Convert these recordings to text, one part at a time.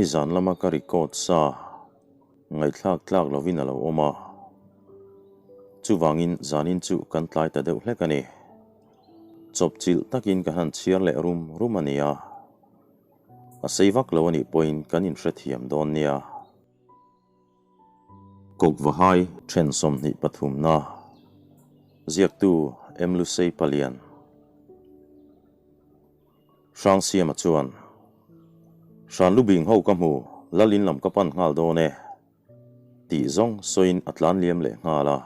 Nizan lama ka record sa ngaihthlak tlak lovin a lo awm a, chuvangin zanin chu kan tlai ta deuh hlek a ni. Chawpchilh takin ka han chhiar leh rum rum a nia. A sei vak lo a nih pawhin kan inhrethiam dawn nia. Kawkvahai then 23 na ziaktu M. Lusei Palian. Hrangsiama chuan, Hran lubing ho ka hmu, Lalin lam ka pan nghal dawn e, tih zawng sawiin a tlan liam leh nghal a.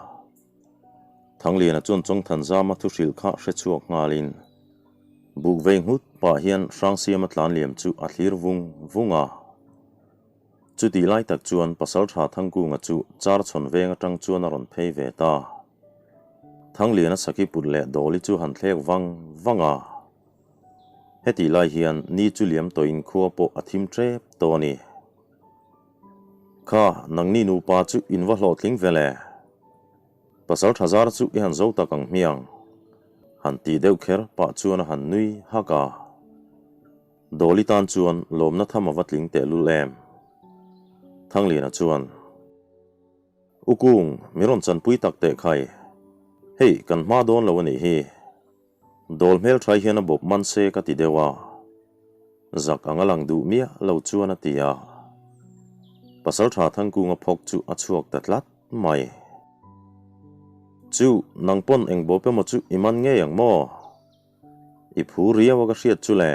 Thangliana chuan Chawngthanzama thu hrilh kha hre chhuak nghalin, buk vei nghut pah hian Hrangsiama tlan liam chu a thlir vung vung a. Chutih lai tak chuan Pasaltha Thangkunga chu char chhawn veng atang chuan a rawn phei ve ta. Thangliana sakhi put leh Dawli chu han thlek vang vang a. Hetih lai hian ni chu liam tawhin khua pawh a thim tep tawh a ni. Kha, nangni nupa chu in va hlawhtling ve le. Pasal tha zar chu i han zo tak ang hmiang. Han ti deuh kher pah chuan a han nui hak a. Dawli tan chuan lawmna tham a va tling tehlul em. Thangliana chuan. U Kung, mi rawn chanpui tak teh khai. Hei, kan hma dawn lo a nih hi. Dawl hmeltha hian a bawp man se ka ti deuh a, zak ang a lang duh miah lo chuan a ti a. Pasaltha Thangkunga phawk chu a chhuak ta tlat mai. Chu, nang pawn eng bawp emaw chu i man ngei ang maw? I phu riau a ka hriat chu le.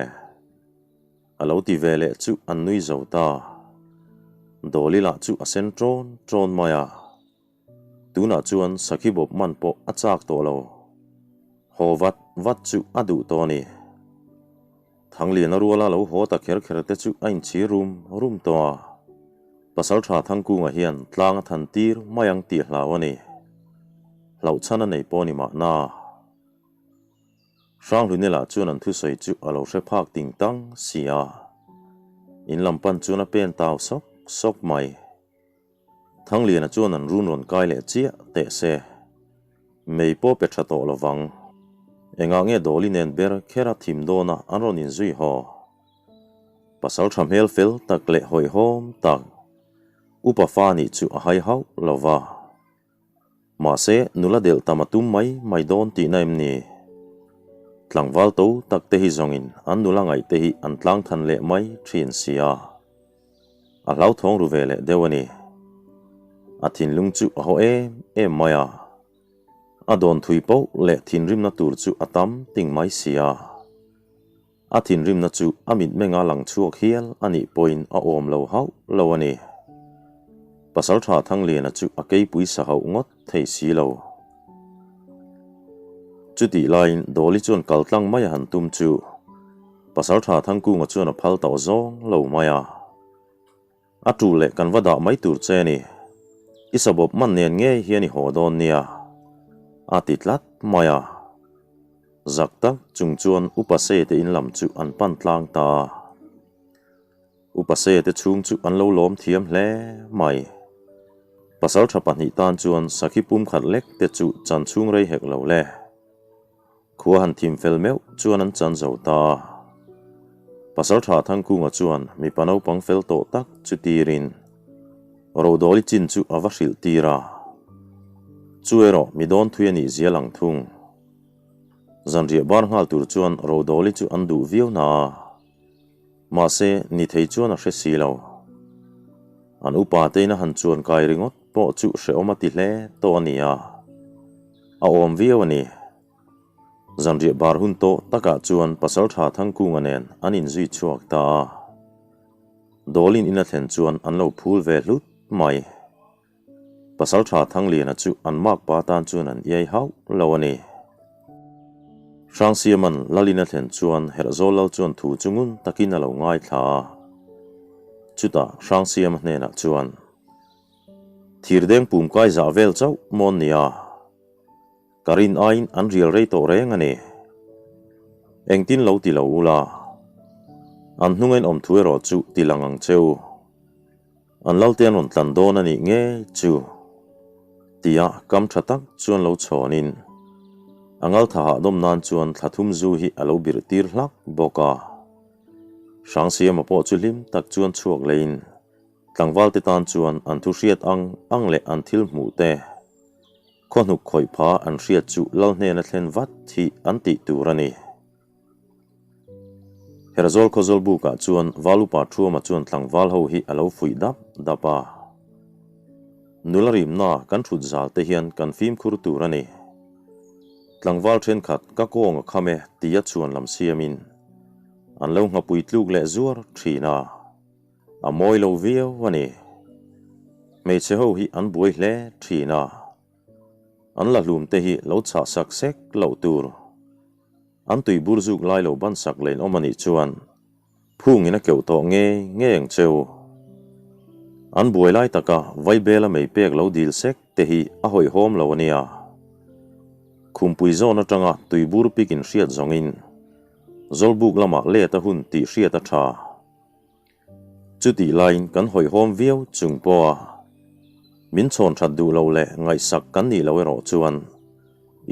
A lo ti ve leh chu an nui zo ta. Dawli lah chu a sen ṭawn ṭawn mai a. Tunah chuan sakhi bawp man pawh a chak tawh lo. Haw vat vat chu a duh tawh a ni. Thangliana ruala lo haw ta kher kher te chu a inchhir rum rum tawh a. Pasaltha Thangkunga hian tlang a than tir mai ang tih hlau a ni. Hlauhchhan a nei pawh a ni mahna. Hranghlunela chuan an thusawi chu a lo hre phak ting tang si a. In lam pan chuan a pen tau sawk sawk mai. Thangliana chuan an run rawn kai leh chiah teh se. Mei pawh pe tha tawh lovang. Engah nge Dawli nen ber kher a thim dawn a an rawn inzui haw? Pasal tha hmel fel tak leh hawihhawm tak upa fa nih chu a hai hauh lo va. Mahse, nula delh tam a tum mai mai dawn tihna em ni? Tlangval to tak te hi zawngin an nula ngaih te hi an tlang than leh mai thin si a. A hlauthawng ru ve leh deuh a ni. A thinlung chu a haw em em mai a. A dawn thui poh leh thinrimna tur chu a tam ting mai si a. A thinrimna chu a mitmenga lang chhuak hial a nih pawhin a awm lo hauh lo a ni. Pasaltha Thangliana chu a keipui sa hauh ngawt thei si lo. Chutih laiin Dawli chuan kal tlang mai a han tum chu Pasaltha Thangkunga chuan a phal tawh zawng lo mai a. A tul leh kan va dah mai tur che a ni. I sabawp man nen ngei hian i haw dawn nia, a ti tlat mai a. Zak tak chung chuan Upa Se te in lam chu an pan tlang ta a. Upa Se te chhung chu an lo lawm thiam hle mai. Pasaltha 2 tan chuan sakhi pum khat lek te chu chan chhung rei hek lo le. Khua han thim fel meuh chuan an chan zo ta. Pasaltha Thangkunga chuan mipa naupang fel tawh tak chu tirin Rodawli chin chu a va hrilh tir a. Chu erawh mi dawn thui a nih zia lang thung. Zanriah bar nghal tur chuan Rodawli chu an duh viau na a. Mahse, ni thei chuan a hre si lo. An upa tein a han chuan kai ringawt pawh chu hrehawm a ti hle tawh a ni a. A awm viau a ni. Zanriah bar hun tawh takah chuan Pasaltha Thangkunga nen an inzui chhuak ta a. Dawlin in a thlen chuan an lo phul ve hlut mai. Pasaltha Thangliana chu an makpa tan chuan an iai hauh lo a ni. Hrangsiaman Lalin a thlen chuan Herhzawl Lal chuan thu chu ngun takin a lo ngaithla a. Chutah Hrangsiama hnenah chuan, Thirdeng pumkai zah vel chauh mawn nia. Ka rin aiin an rial rei tawh reng a ni. Engtin lo ti lo ula. An hnung en awm thu erawh chu ti lang ang che u. An lalte an rawn tlan dawn a nih ngei chu. Tia kam tha tak chuan lo chhawnin a ngal tha hahdawm nan chuan thla thum zu hi a lo birh tir hlak bawk a. Hrangsiama pawh chu hlim tak chuan chhuak leiin tlangvalte tan chuan an thu hriat ang ang leh an thil hmuh te khaw hnuk khawih pha an hriat chu lal hnena thlen vat hi an tih tur a ni. Herzawl Khawzawl bukah chuan Valupa Thuama chuan tlangval ho hi a lo fuih dap dap a. Nula rimna kan thut zal te hian kan fimkhur tur a ni. Tlangval thenkhat ka kawng a kham e tia chhuan lam siamin an lo nghapui tluk leh zuar thin a, a mawi lo viau a ni. Hmeichhe ho hi an buai hle thin a, an la hlum te hi lo chhah sak sek loh tur. An tui bur zuk lai lo ban sak lein awm a nih chuan phungin a keuh tawh ngei ngei ang cheu. An buai lai taka Vaibela mei pek lo dil sek te hi a hawihhawm lo a nia. Khumpui zawn atanga tui bur pik in hriat zawngin Zawlbuk lamah let a hun tih hriat a tha. Chutih laiin kan hawihhawm viau chung pawha min chhawn that duh lo leh ngaihsak kan nih loh erawh chuan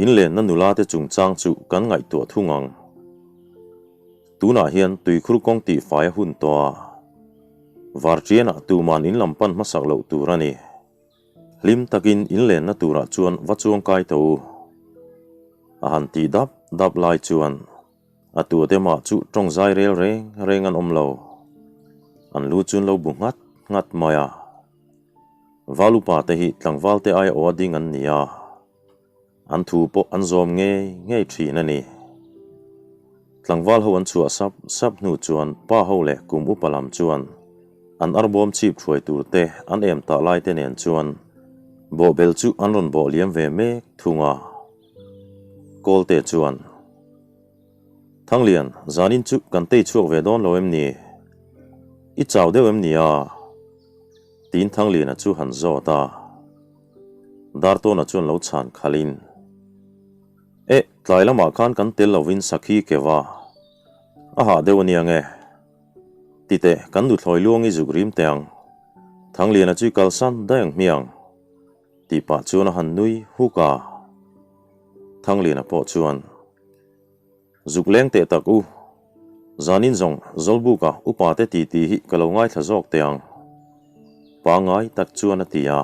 inlenna nula te chungchang chu kan ngaihtuah thung ang. Tunah hian tuikhur kawng tihfai a hun tawh a, Varṭianah tuman in lam pan hmasak loh tur a ni. Hlim takin inlenna turah chuan va chuangkai tawh u. A han tih dap dap lai chuan A tuate mah chu tawng zai rel reng reng an awm lo. An lu chun lo bu nghat nghat mai a. Val upa te hi tlangval te aia aw a ding an ni a. An thu pawh an zawm ngei ngei thin a ni. Tlangval ho an chhuah sap sap hnu chuan pa ho leh kum upa lam chuan an arbawm chhip thuai tur te an em tah lai te nen chuan bawhbel chu an rawn bawh liam ve mek thung a. Kawlte chuan. Thanglian, zanin chu kan tei chhuak ve dawn lo em ni? I chau deuh em ni a? Tiin Thangliana chu han zawt a. Dartawna chuan lo chhan khalhin, Eh, tlai lamah khan kan tel lovin sakhi keuh a, a hah deuh a nia nge? Titeh, kan nuthlawi luang i zuk rim teh ang. Thangliana chu i kalsan daih ang hmiang. Tih pah chuan a han nui huk a. Thangliana pawh chuan, Zuk leng teh tak u, zanin zawng Zawlbuka upa te titi hi ka lo ngaithla zawk teh ang, pangngai tak chuan a ti a.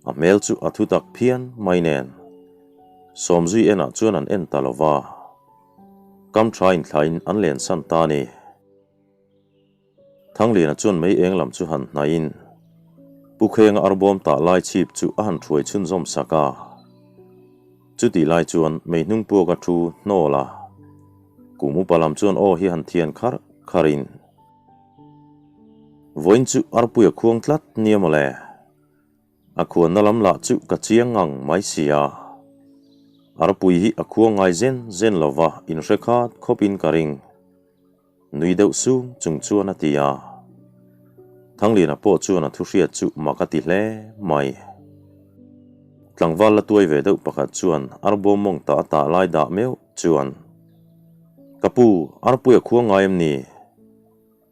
A hmel chu a thu tak phian mai nen Sawmzui enah chuan an en ta lo va, kam tha inthlain an lensan ta a ni. Thangliana chuan mei eng lam chu han hnaihin Pu Khenga arbawm tah lai chhip chu a han thuai chhunzawm sak a. Chutih lai chuan mei hnung puak a thu hnawl a, kum upa lam chuan aw hi han thian kharh kharhin, Vawiin chu arpui a khuang tlat nia mawle. A khuanna lam lah chu ka chiang ngang mai si a. Arpui hi a khuang ngai zen zen lova inhre khat khawpin ka ring. Nui deuh sung chung chuan a ti a. Thangliana pawh chuan a thuhriat chu mak a ti hle mai. Tlangval la tuai ve deuh pakhat chuan arbawm mawng tah a tah lai dah meuh chuan, Ka pu, arpui a khuang ngai em ni?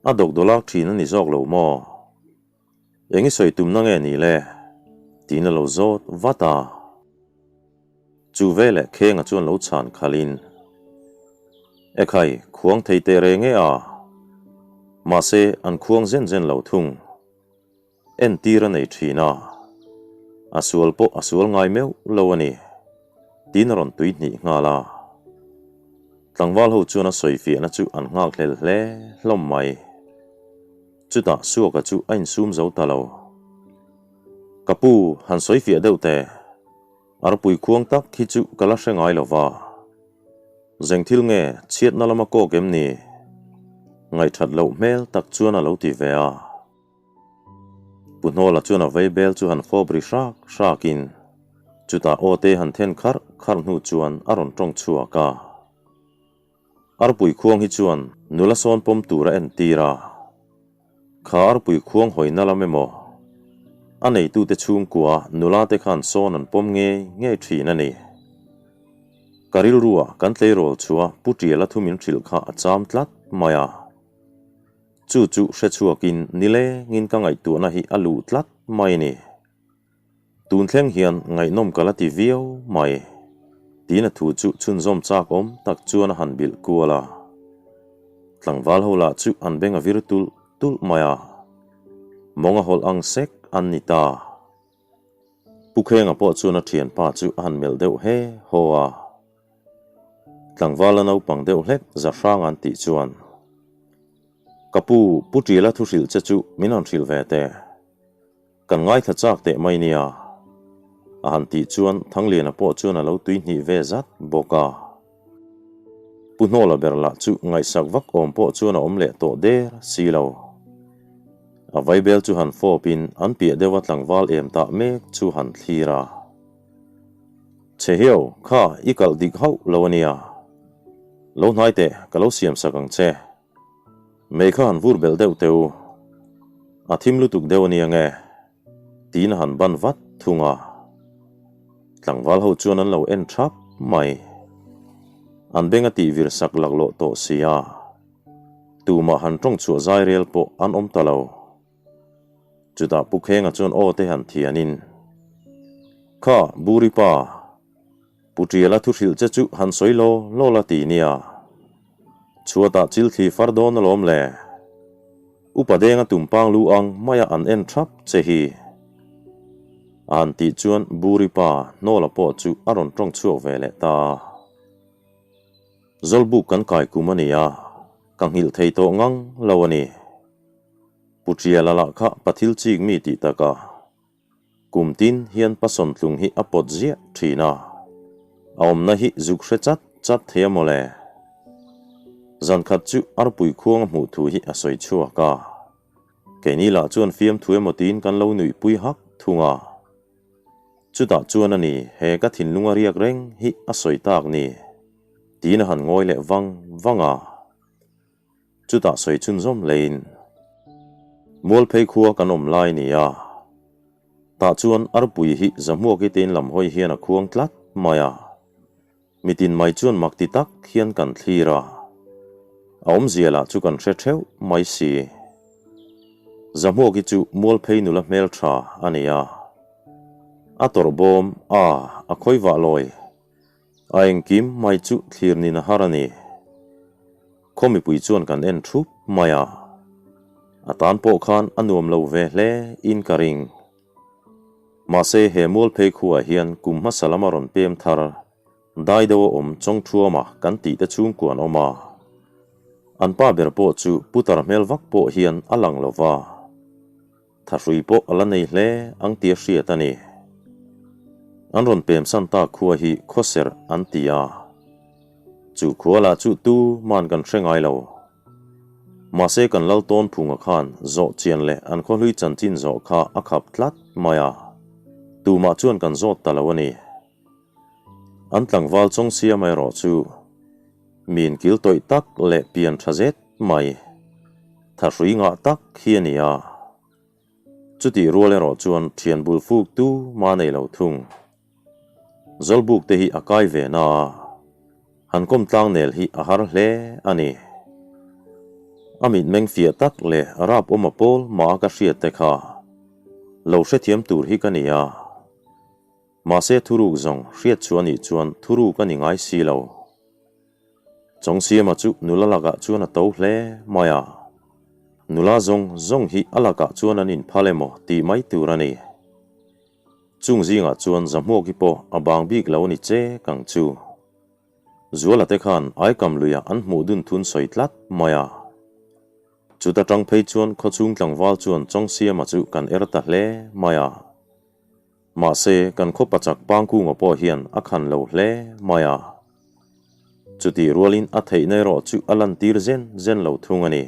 A dawkdawlak thin a ni zawk lo maw? Eng i sawi tumna nge ni le? Tiin a lo zawt vat a. Chu veleh Khenga chuan lo chhan khalhin, Ekhai, khuang thei teh reng e a. Mahse, an khuang zen zen lo thung. Entir a nei thin a. A sual pawh a sual ngai meuh lo a ni. Tiin a rawn tui hnih nghal a. Tlangval ho chuan a sawi fiahna chu an nghak hlel hle hlawm mai. Chutah Suaka chu a insum zo ta lo. Ka pu, han sawi fiah deuh teh. Arpui khuang tak hi chu ka la hre ngai lo va. Zeng thil nge chhiatna lama kawk em ni? Ngaihthat loh hmel tak chuan a lo ti ve a. Pu Hnawla chuan a vei bel chu han fawp ri hrak hrakin chutah aw te han then kharh kharh hnu chuan a rawn tawng chhuak a. Arpui khuang hi chuan nula sawn pawm tur a entir a, kha arpui khuang hawina lam emaw a neitute chhungkua nula te khan sawn an pawm ngei ngei thin a ni. Ka rilrua kan tleirawl chua Pu Tiala thu min hrilh kha a cham tlat mai a. Chu chu hrechhuakin nilengin ka ngaihtuahna hi a luh tlat mai a ni. Tun thleng hian ngaihnawm ka la ti viau mai. Tiin a thu chu chhunzawm chak awm tak chuan a han bilh kual a. Tlangval ho lah chu an beng a vir tulh tulh mai a, mawng a hawlh ang sek an ni ta. Pu Khenga pawh chuan a thianpa chu a han melh deuh he haw a. Tlangvala naupang deuh hlek za hrang an tih chuan, Ka pu, Pu Ṭila thu hrilh che chu min han hrilh ve teh. Kan ngaithla chak teh mai nia. A han tih chuan Thangliana pawh chuan a lo tui hnih ve zat bawk a. Pu Hnawla ber lah chu ngaihsak vak awm pawh chuan a awm leh tawh der si lo. A vaibel chu han fawpin an piah deuha tlangval em tah mek chu han thlir a. Che hiau, kha i kalh dik hauh lo a nia. Lo hnai teh, ka lo siam sak ang che. Mei kha han vur belh deuh teh u. A thim lutuk deuh a nia nge? Tiin a han ban vat thung a. Tlangval ho chuan an lo en thap mai. An beng a tih vir sak laklawh tawh si a. Tumah han tawng chhuah zai rel pawh an awm ta lo. Chutah Pu Khenga chuan aw te han thianin, Kha, Buri pa, Pu Ṭiala thu hrilh che chu han sawi law law la ti nia. Chhuatah chil thli far dawn alawm le. Upa Denga tumpang lu ang maia an en thap che hi. A han tih chuan Buri pa Hnawla pawh chu a rawn tawng chhuak ve leh ta. Zawlbuk kan kai kum a ni a, ka nghilh thei tawh ngang lo a ni. Pu Ṭiala lah kha pathil chik mi tih taka. Kum tin hian pasawntlung hi a pawt ziah thin a, a awmna hi zuk hre chat chat thei a mawle. Zan khat chu arpui khuang a hmuh thu hi a sawi chhuak a, keini lah chuan fiamthu emaw tiin kan lo nuihpui hak thung a. Chutah chuan a ni he ka thinlung a riak reng hi a sawi tak ni, tiin a han ngawi leh vang vang a. Chutah sawi chhunzawm hlein Mualphei khua kan awm lai ni a, tah chuan arpui hi Zahmuaki te in lam hawi hian a khuang tlat mai a, mitin mai chuan mak ti tak hian kan thlir a, a awmzia lah chu kan hre theuh mai si. Zahmuaki chu Mualphei nula hmeltha a ni a, a tawrh bawm a, a khawivah lawi. A engkim mai chu thlir nin a har a ni. Khaw mipui chuan kan en thup mai a, a tan pawh khan a nuam lo ve hle in ka ring. Mahse he mualphei khuaah hian kum hmasa lama rawn pem thar dai deuh a awm Chawngthuama kan tih te chhungkua an awm a. An pa ber pawh chu putar hmel vak pawh hian a lang lo va. Thahrui pawh a la nei hle ang tia hriat a ni. An rawn pemsan ta khua hi Khawserh an ti a. Chu khua lah chu tu man kan hre ngai lo. Mahse kan lal tawn phunga khan zawh chian leh an khawhlui chanchin zawh kha a khap tlat mai a. Tumah chuan kan zawt ta lo a ni. An tlangval chawng siam erawh chu min kil tawih tak leh pian tha zet mai, thahrui ngah tak hi a ni a. Chutih rual erawh chuan thian bul fuk tu ma nei lo thung. Zawlbuk te hi a kai ve na a, han kawm tlang nel hi a har hle a ni. A mitmeng fiah tak leh rap awm a pawl mah a ka hriat te kha lo hrethiam tur hi ka ni a. Mahse thuruk zawng hriat chu a nih chuan thuruk a ni ngai si lo. Chawngsiama chu nula lakah chuan a to hle mai a, nula zawng zawng hi a lakah chuan an inphal emaw tih mai tur a ni. Chung zingah chuan Zahmuaki pawh a bang bik lo a ni che kang chu. Zuala te khan Aikam luiah an hmuh dun thun sawi tlat mai a. Chuta tang phei chuan khawchhung tlangval chuan Chawngsiama chu kan er ta hle mai a. Mahse, kan khaw pachak Pangkunga pawh hian a khan lo hle mai a. Chutih rualin a theihna erawh chu a lantir zen zen lo thung a ni.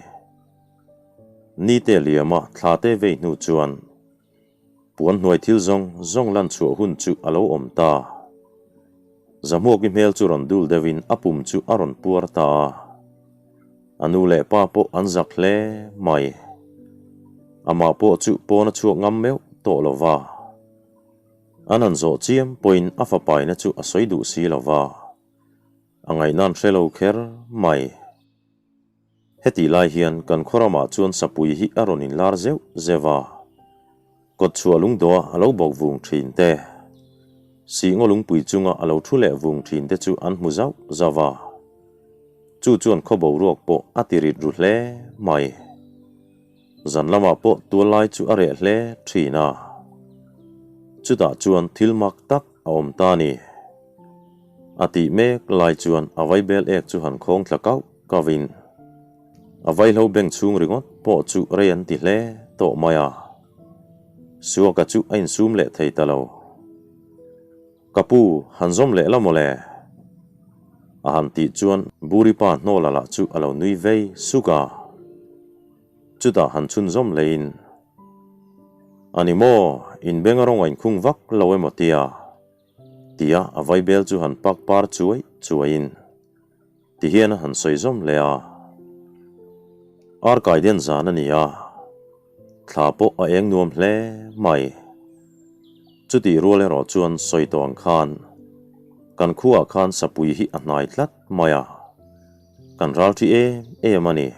Nite liama thla te vei hnu chuan puan hnuai thil zawng zawng lan chhuah hun chu a lo awm ta. Zahmuaki hmel chu rawn dul deuhin a pum chu a rawn puar ta a. A nu leh pa pawh an zak hle mai. Amah pawh chu pawn a chhuak ngam meuh tawh lo va. An han zawh chiam pawhin a fapaina chu a sawi duh si lo va. A ngaihna an hre lo kher mai. Hetih lai hian kan khaw ramah chuan sapui hi a rawn inlar zeuh zeuh a. Kawtchhuah lungdawha a lo bawk vung thin te, sih ngaw lungpui chunga a lo thu leh vung thin te chu an hmu zauh zauh a. Chu chuan khaw boruak pawh a ti rit ru hle mai. Zan lamah pawh tual lai chu a reh hle thin a. Chutah chuan thil mak tak a awm ta a ni. A tih mek lai chuan a vaibel ek chu han khawng thla kauh kauh in a vaihlo beng chhung ringawt pawh chu rei an ti hle tawh mai a. Suaka chu a insum leh thei ta lo. Ka pu, han zawm leh la mawle? A han tih chuan Buri pa hnawla lah chu a lo nui vei suk a. Chutah han chhunzawm leiin, A ni maw, in beng a rawng a inkhung vak lo emaw tia? Tia a vaibel chu han pak par chuai chuaiin ti hian a han sawi zawm leh a. Arkai den zan a ni a, thla pawh a eng nuam hle mai. Chutih rual erawh chuan sawi tawh ang khan kan khuaah khan sapui hi a hnai tlat mai a, kan ral thi em em a ni.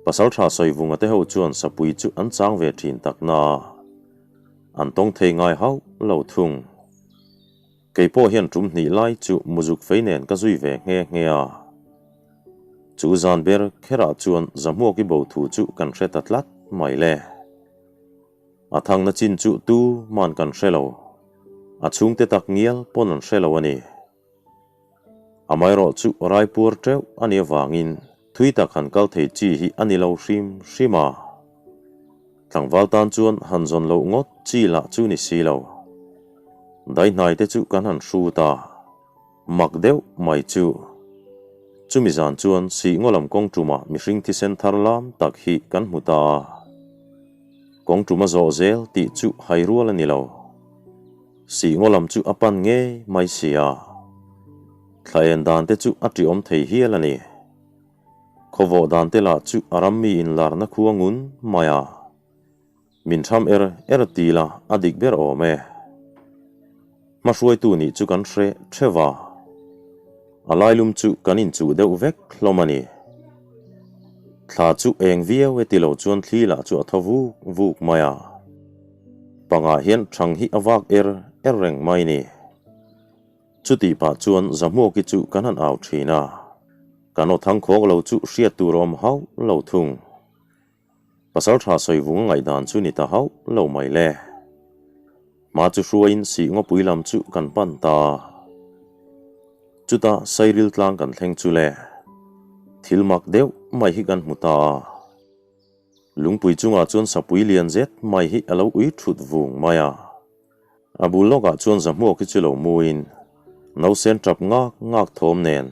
Pasaltha Sawivunga te ho chuan sapui chu an chang ve thin tak na a, an tawng thei ngai hauh lo thung. Kei pawh hian tum hnih lai chu muzuk fei nen ka zui ve nghe nghe a. Chu zan ber kherah chuan Zahmuaki bo thu chu kan hre ta tlat mai le. A thangna chin chu tu man kan hre lo. A chhungte tak ngial pawn an hre lo a ni. Amaherawh chu raipuar teuh a nih avangin thui tak han kal thei chi hi a ni lo hrim hrim a. Tlangval tan chuan han zawn loh ngawt chi lah chu ni si lo. Daihnai te chu kan han hrut a, mak deuh mai chu. Chumi zan chuan sih ngaw lam kawng tumah mihring thisen thar lam tak hi kan hmu ta a. Kawng tum a zawh zel tih chu hai rual a ni lo. Sih ngaw lam chu a pan ngei mai si a. Thla en dan te chu a ṭiawm thei hial a ni. Khawvawh dan te lah chu a ram mi inlarna khu a ngun mai a, min tham er er ti la a dik ber awm e. Hmahruaitu nih chu kan hre theuh a, a lailum chu kan inchuh deuh vek hlawm a ni. Thla chu eng viau e ti lo chuan thli lah chu a thaw vuk vuk mai a, pangah hian thang hi a vak er er reng mai ni. Chutih pah chuan Zahmuaki chu kan han au thin a, kan aw thangkhawk lo chu hriat tur a awm hauh lo thung. Pasaltha Sawivunga ngaihdan chu ni ta hauh lo mai le. Hma chu hruaiin sih ngawpui lam chu kan pan ta a. Chutah Sairil tlang kan thleng chu le. Thil mak deuh mai hi kan hmu ta a. Lungpui chungah chuan sapui lian zet mai hi a lo ui thut vung mai a. A bul lawkah chuan Zahmuak hi chu lo muin nausen tap ngak ngak thawm nen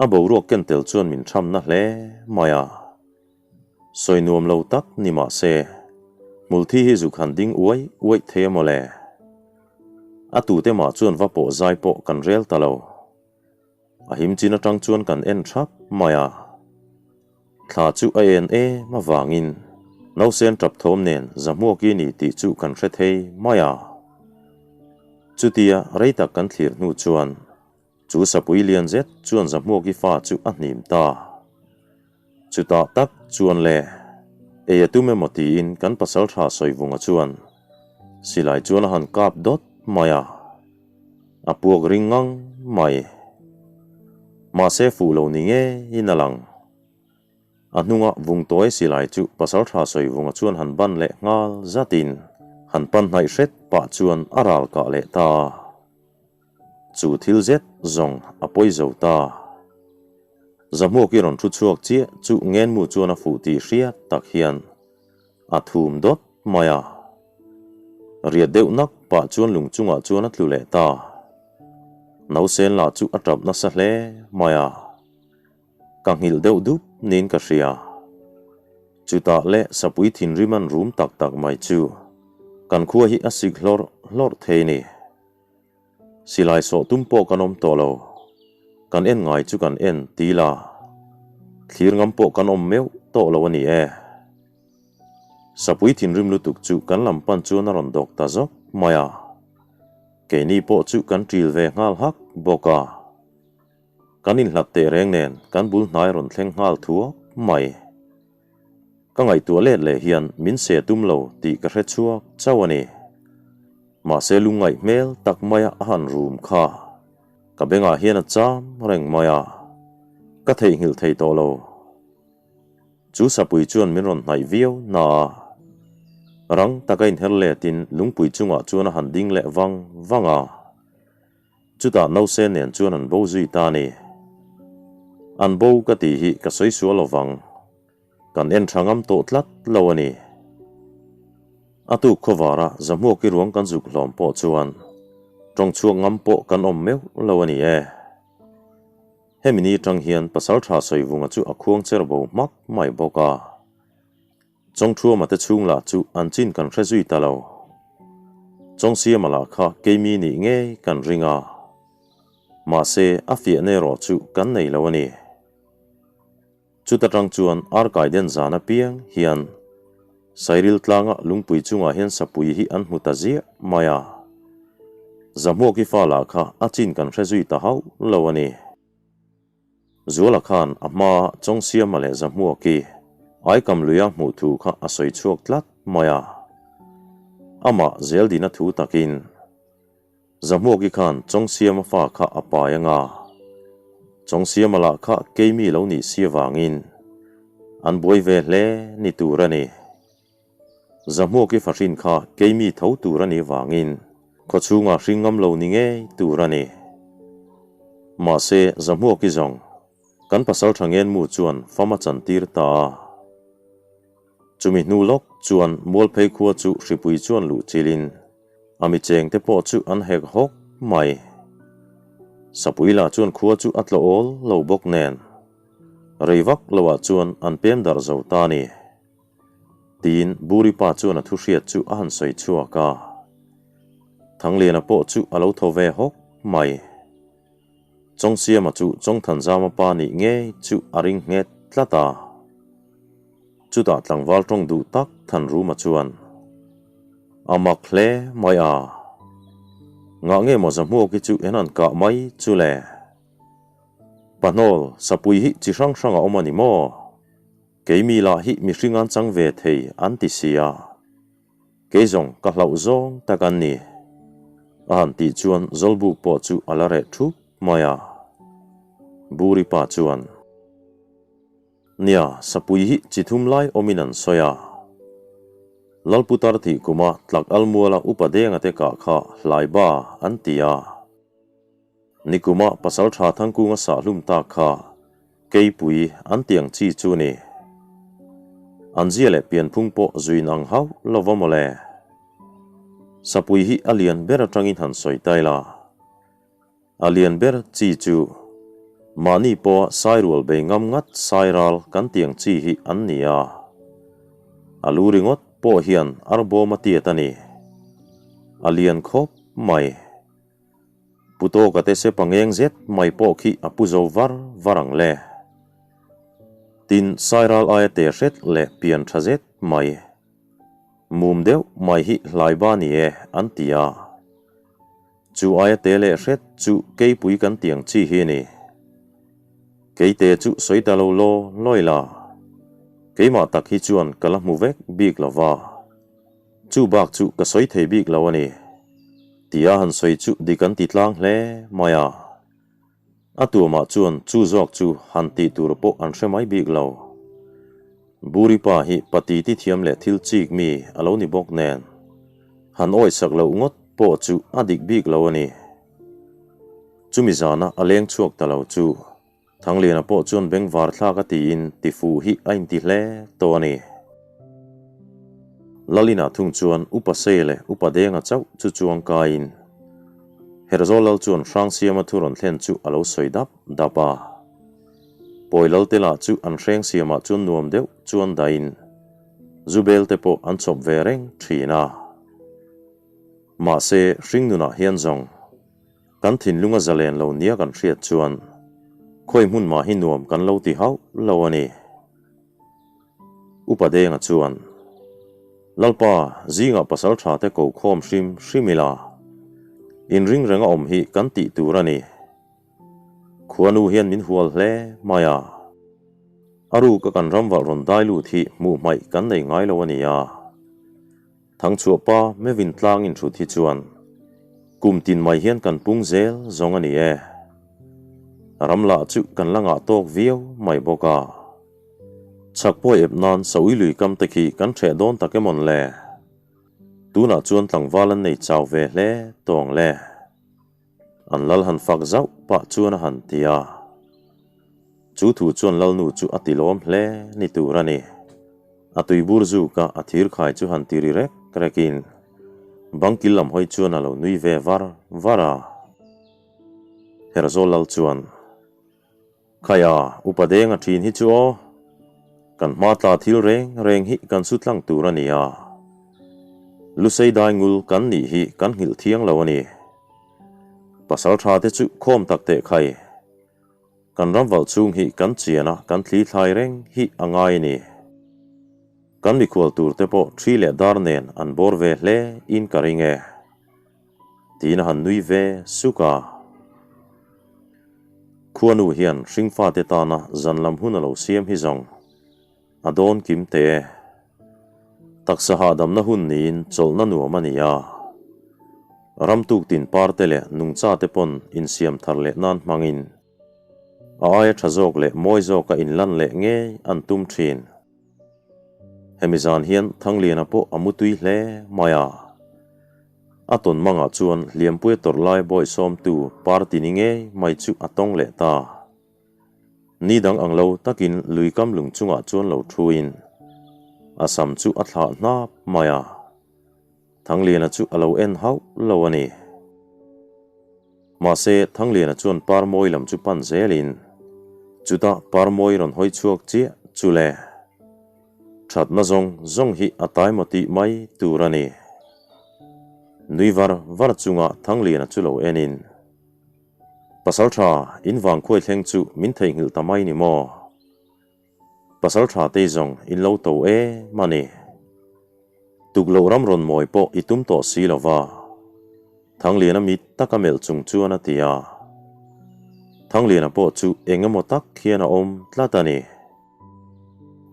a boruak ken tel chuan min thamna hle mai a. Sawi nuam lo tak ni mah se, hmulthi hi zuk han ding uai uaih thei a mawle. A tute mah chuan va pawh zai pawh kan rel ta lo. A him chin atang chuan kan en thap mai a. Thla chu a en em avangin nausen tap thawm nen Zahmuaki ni tih chu kan hre thei mai a. Chutia rei tak kan thlir hnu chuan chu sapui lian zet chuan Zahmuaki fa chu a hnim ta. Chutah tak chuan le, ei a tum emaw tiin kan pasaltha Sawivunga chuan silai chuan a han kap dawt mai a. A puak ring ngang mai. Mahse fuh lo ni ngeiin a lang. A hnunga vung tawi silai chu Pasaltha Sawivunga chuan han ban leh nghal zatin han pan hnaih hret pah chuan a ral kah leh ta a. Chu thil zet zawng a pawi zo ta. Zahmuaki rawn thu chhuak chiah chu ngenmu chuan a fuh tih hriat tak hian A thum dawt mai a. Riat deuh nak pah chuan lung chungah chuan a tlu leh ta. Nausen lah chu a tap nasa hle mai a. Ka nghilh deuh dup niin ka hria. Chutah leh sapui thinrim an rum tak tak mai chu kan khua hi a sik hlawrh hlawrh thei ni. Silai sawh tum pawh kan awm tawh lo. Kan en ngai chu kan en ti la. Thlir ngam pawh kan awm meuh tawh lo a ni e. Sapui thinrim lutuk chu kan lam pan chuan a rawn dawk ta zawk mai a. Keini pawh chu kan ṭil ve nghal hak bawk a. Kan inhlat teh reng nen kan bul hnai rawn thleng nghal thuak mai. Ka ngaihtuah let leh hian min se tum lo tih ka hre chhuak chauh a ni. Mahse lungngaih hmel tak maia a han rum kha ka bengah hian a cham reng mai a. Ka theihnghilh thei tawh lo. Chu sapui chuan min rawn hnaih viau na a. Rang taka inher letin lungpui chungah chuan a han ding leh vang vang a. Chutah nause nen chuan an bo zui ta a ni. An bo ka tih hi ka sawi sual lo vang. Kan en tha ngam tawh tlat lo a ni. A tuk khawvara Zahmuaki ruang kan zuk hlawm pawh chuan tawng chhuak ngam pawh kan awm meuh lo a ni e. Hemi ni atang hian Pasaltha Sawivunga chu a khuang cher bo hmak mai bawk a. Chawngthuama te chhung lah chu an chin kan hre zui ta lo. Chawngsiama lah kha keimi nih ngei kan ring a. Mahse a fiahna erawh chu kan nei lo a ni. Chuta tang chuan Arkai den zan apiang hian Sairil tlanga lungpui chungah hian sapui hi an hmu ta ziah mai a. Zahmuaki fa lah kha a chin kan hre zui ta hauh lo a ni. Zuala khan a hmaa Chawngsiama leh Zahmuaki Aikam luia hmuh thu kha a sawi chhuak tlat mai a. Amah Zeldina thu takin. Zahmuaki khan Chawngsiama fa kha a pai anga, Chawngsiama lah kha keimi lo nih si avangin an buai ve hle ni tur a ni. Zahmuaki fahrin kha keimi tho tur a nih vangin khawchhungah hring ngam lo ni ngei tur a ni. Mahse Zahmuaki zawng kan pasal tha ngenmu chuan fam a chantir ta a. Chumi hnu lawk chuan Mualphei khua chu hripui chuan luh chilin a mi chengte pawh chu an hek hawk mai. Sapui lah chuan khua chu a tlawh awl lo bawk nen rei vak loah chuan an pem darh zo ta a ni. Tiin Buri pa chuan a thu hriat chu a han sawi chhuak a. Thangliana pawh chu a lo thaw ve hawk mai. Chawngsiama chu Chawngthanzama pa nih ngei chu a ring nghet tlat a. Chutah tlangval tawng duh tak Thanruma chuan, A mak hle mai a. Ngah nge maw Zahmuaki chu en an kah mai chu le? Pahnawl, sapui hi chi hrang hrang a awm a ni maw? Keimi lah hi mihring an chang ve thei an ti si a. Kei zawng ka hlauh zawng tak an ni. A han tih chuan Zawlbuk pawh chu a la reh thup mai a. Buri pa chuan, Nia, sapui hi chi thum lai awmin an sawi a. Lalputar thih kuma tlak almuala upa denga te kah kha hlaiba an ti a. Nikuma pasal tha Thangkunga sah hlum tak kha Keipui an ti ang chi chu ni. An zia leh pianphung pawh zuin ang hauh lo va mawle. Sapui hi a lian ber atangin han sawi tai la. A lian ber chi chu mahni pawha sairual bei ngam ngat sairal kan ti ang chi hi an ni a. A lu ringawt pawh hian arbawm a tiat a ni. A lian khawp mai. Pu Tawka te se pangeng zet mai pawh khi a pu zo var var ang le. Tin, Sairal aia te hret leh pian tha zet mai, mum deuh mai hi hlaiba ni e an ti a. Chu aia te leh hret chu keipui kan tiang chi hi a ni. Keite chu sawi ta lo law lawi la, keimah tak hi chuan ka la hmu vek bik lo va. Chu bak chu ka sawi thei bik lo a ni. Tia han sawi chu dik an ti tlang hle mai a. A tuamah chuan chu zawk chu han tih tur pawh an hre mai bik lo. Buri pa hi pati ti thiam leh thil chik mi a lo ni bawk nen, han awisak loh ngawt pawh chu a dik bik lo a ni. Chumi zana a leng chhuak ta lo chu Thangliana pawh chuan bengvar thlak a tiin tifuh hi a inti hle tawh a ni. Lalina thung chuan Upa Sei leh Upa Denga chauh chu chuang kaiin Herzawl Lal chuan Hrangsiama thu rawn thlen chu a lo sawi dap dap a. Pawi Lal te lah chu an hreng siamah chuan nuam deuh chuan dahin Zubel te pawh an chhawp ve reng thin a. Mahse hringnunah hian zawng Kan thinlung a zalen lo nia kan hriat chuan khawi hmun mah hi nuam kan lo ti hauh lo a ni. Upa Denga chuan, Lalpa, zingah pasal tha te ko khawm hrim hrim ila, inring renga awm hi kan tih tur a ni. Khuanu hian min hual hle mai a, a ruka kan ramvalh rawn dai lut hi hmuh hmaih kan nei ngai lo a ni a. Thangchhuah pa mevin tlang in hrut hi chuan kum tin mai hian kan pung zel zawng a ni e. Ram lah chu kan la ngah tawk viau mai bawk a. Chhak pawi ep nan Saui lui kam te khi kan hreh dawn tak emawn le? Tunah chuan tlangval an nei chau ve hle tawng le. An lal han fak zauh pah chuan a han ti a. Chu thu chuan lalnu chu a ti lawm hle ni tur a ni. A tuibur zuka a thir khai chu han ti ri rek rekin bangkil lam hawi chuan a lo nui ve var var a. Herzawl lal chuan, Khaia, upa deng a thin hi chu aw. Kan hma tla thil reng reng hi kan su tlang tur a ni a. Lusei dai ngul kan nih hi kan nghilh thiang lo a ni. Pasal tha te chu khawm tak teh khai. Kan ram valh chhung hi kan chian a, kan thli thlai reng hi a ngai a ni. Kan mikhual tur te pawh thi leh dar nen an bawr ve hle in ka ring e. Tiin a han nui ve suk a. Khuanu hian hringfate tana zan lam hun a lo siam hi zawng a dawn kim teh e. Taksa hahdamna hun niin chawlhna nuam a ni a. Ram tuk tin parte leh nungcha te pawn insiam thar leh nan hmangin a aia tha zawk leh mawi zawka inlan leh ngei an tum thin. Hemi zan hian Thangliana pawh a mutui hle mai a. A tawn mangah chuan Hliampuia tawrh lai bawihsawmtu party ni ngei mai chu a tawng leh ta. Ni dang ang lo takin lui kam lung chungah chuan lo thuin a sam chu a thlah hnap mai a. Thangliana chu a lo en hauh lo a ni. Mahse, Thangliana chuan Parmawi lam chu pan zelin chutah Parmawi rawn hawi chhuak chiah chu le. Thatna zawng zawng hi a taima tih mai tur a ni. Nui var var chunga Thangliana chu lo enin, Pasal tha, in vang khuai thleng chu min theihnghilh ta mai ni maw? Pasal tha tei zawng in lo to em a ni. Tuk loh ram rawn mawi pawh i tum tawh si lo va. Thangliana mit taka melh chung chuan a ti a. Thangliana pawh chu eng emaw tak hian a awm tlat a ni.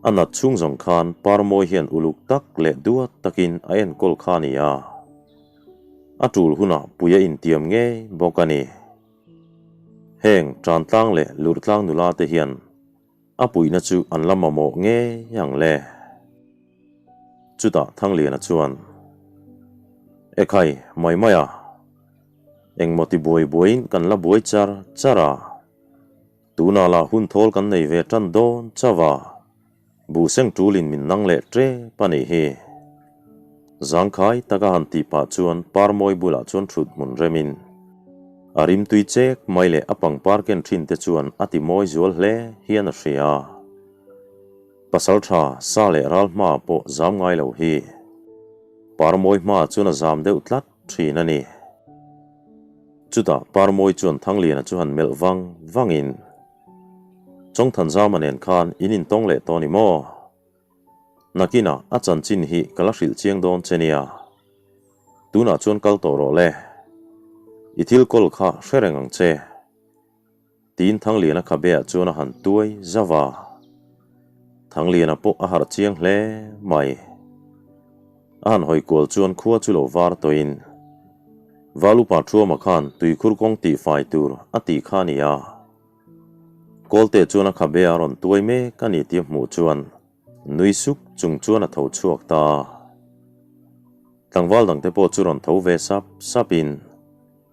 A nat chhung zawng khan Parmawi hian uluk tak leh duat takin a enkawl kha a ni a. A tul hunah pui a intiam ngei bawk a ni. Heng Tantlang leh Lurtlang nula te hian a puihna chu an la mamawh ngei ang le. Chutah Thangliana chuan, Ekhai, mai mai a, engmaw ti buai buaiin kan la buai char char a. Tunah lah hun thawl kan nei ve tan dawn chauh a, buh seng tulin min nang leh tep a nih hi. Zangkhai taka han tih pah chuan Parmawi bulah chuan thut hmun remin a rimtui chek mai leh a pangpar ken thin te chuan a ti mawi zual hle hian a hria. Pasal tha sa leh ral hmaah pawh zam ngai lo hi Parmawi hmaah chuan a zam deuh tlat thin a ni. Chutah Parmawi chuan Thangliana chu han melh vang vangin, Chawngthanzama nen khan in intawng leh tawh ni maw? Nakinah a chanchin hi ka la hrilh chiang dawn che nia. Tunah chuan kal tawh rawh le. I thil kawl kha hre reng ang che. Tiin Thangliana khabeah chuan a han tuai zauh a. Thangliana pawh a harh chiang hle mai. A han hawi kual chuan khua chu lo var tawhin Valupa Thuama khan tuikhur kawng tihfai tur a tih kha a ni a. Kawlte chuan a khabeah a rawn tuai mek a ni tih a hmuh chuan nui suk chung chuan a tho chhuak ta a. Tlangval dangte pawh chu rawn tho ve sap sapin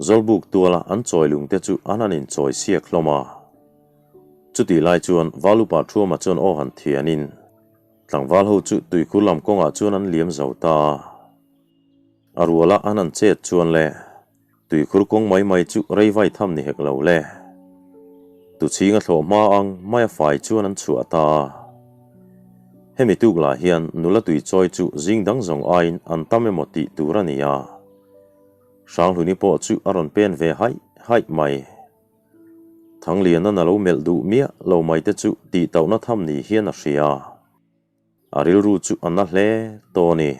Zawlbuk tuala an chawi lungte chu an han inchawi siak hlawm a. Chutih lai chuan Valupa Thuama chuan aw han thianin tlangval ho chu tuikhur lam kawngah chuan an liam zo ta a. A ruala an han chet chuan le tuikhur kawng mai mai chu rei vai tham ni hek lo le. Tuchhinga thlawh hma ang mai a fai chuan an chhuah ta a. Hemi tuk lah hian nula tuichawi chu zing dang zawng aiin an tam emaw tih tur a ni a. Hranghluini pawh chu a rawn pen ve haih haih mai. Thanglianan a lo melh duh miah lo mai te chu tihtauhna tham ni hian a hria. A rilru chu a na hle tawh a ni.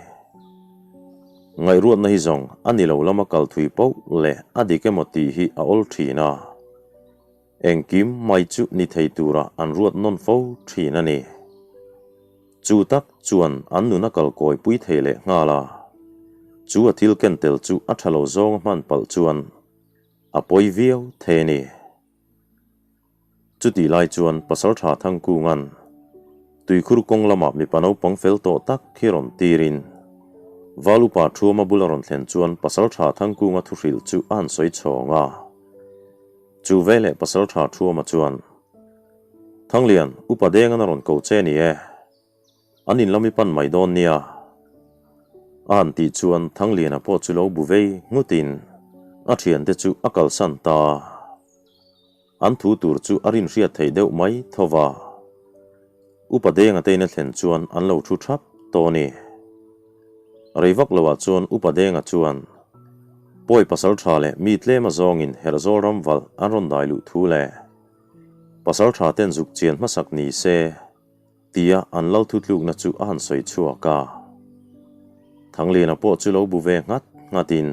Ngaihruatna hi zawng a ni lo lama kal thui poh leh a dik emaw tih hi a awl thin a. Engkim mai chu ni thei tura an ruat nawn fo thin a ni. Chu tak chuan an nun a kal kawi pui thei leh nghal a. Chu a thil ken tel chu a tha lo zawng a hman palh chuan a pawi viau thei a ni. Chutih lai chuan Pasalṭha Thangkunga'n tuikhur kawng lamah mipa naupang fel tawh tak hi rawn tirin Val upa Ṭhuama bula rawn thlen chuan Pasalṭha Thangkunga thuhrilh chu a han sawi chhawng a. Chu veleh Pasalṭha Ṭhuama chuan, Thanglian, upa Denga'n a rawn ko che ni e. An in lam i pan mai dawn nia. A han tih chuan Thangliana pawh chu lo bu vei nghutin a thiante chu a kalsan ta. An thu tur chu a rinhriat theih deuh mai tho va. Upa Denga te in a thlen chuan an lo thu thap tawh a ni. Rei vak loah chuan Upa Denga chuan Pawi pasal tha leh mi tlem azawngin Herhzawl ram valh an rawn dai luh thu leh pasal tha ten zuk chian hmasak ni se Tia an lal thutlukna chu a han sawi chhuak a. Thangliana pawh chu lo bu ve nghat nghatin,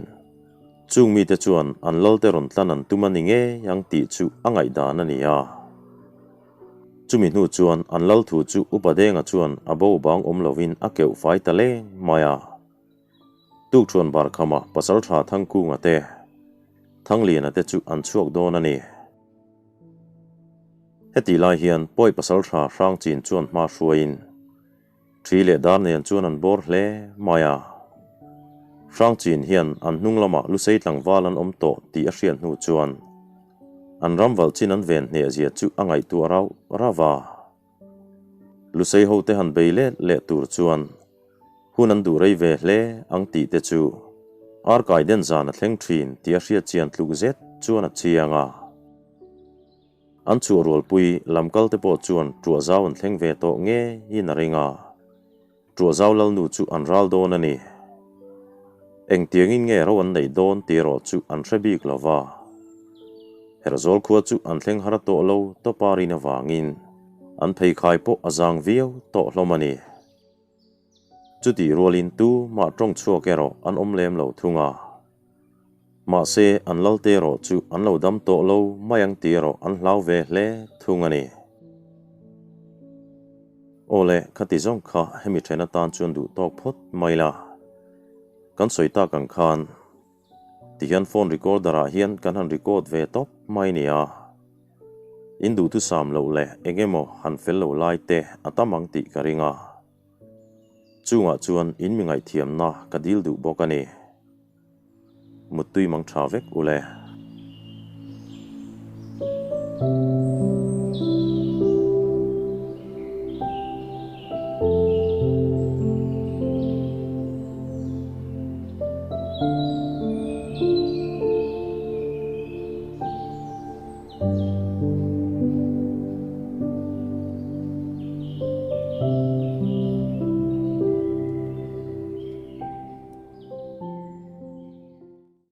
chung mite chuan an lalte rawn tlan an tum a ni ngei ang tih chu a ngaihdan a ni a. Chumi hnu chuan an lal thu chu Upa Denga chuan a bo bang awm lovin a keuh fai ta leng mai a. Tukṭhuan Barkhama pasalṭha Thangkunga te, Thangliana te chu an chhuak dawn a ni. Hetih lai hian Pawi pasalṭha Hrangchin chuan hma hruaiin ṭhi leh dar nen chuan an bawr hle mai a. Hrangchin hian an hnung lamah Lusei tlangval an awm tawh tih a hriat hnu chuan an ram valh chin an ven hnehzia chu a ngaihtuah rauh rauh a. Lusei hote han bei let leh tur chuan hun an duh rei ve hle ang tih te chu Arkai den zan a thleng thin tih a hriat chian tluk zet chuan a chiang a. An chhuah rualpui lamkal te pawh chuan Ṭuahzau an thleng ve tawh ngeiin a ring a. Ṭuahzau lalnu chu an ral dawn a ni. Engtiangin nge ro an neih dawn tih erawh chu an hre bik lo va. Herhzawl khua chu an thleng har tawh lo tawpa rin avangin an pheikhai pawh a zang viau tawh hlawm a ni. Chutih rualin tu mah ṭawng chhuak erawh an awm lem lo thung a. Mahse, an lalte erawh chu an lo dam tawh lo mai ang tih erawh an hlau ve hle thung a ni. Aw le, khati zawng kha hemi ṭhen atan chuan duh tawk phawt mai la. Kan sawi tak ang khan tihian phone recorder ah hian kan han record ve tawp mai nia. In duhthusam loh leh eng emaw han fel lo lai te a tam ang tih ka ring a. Chungah chuan in mi ngaihthiamna ka dil duh bawk a ni. Muttui mang tha vek u le.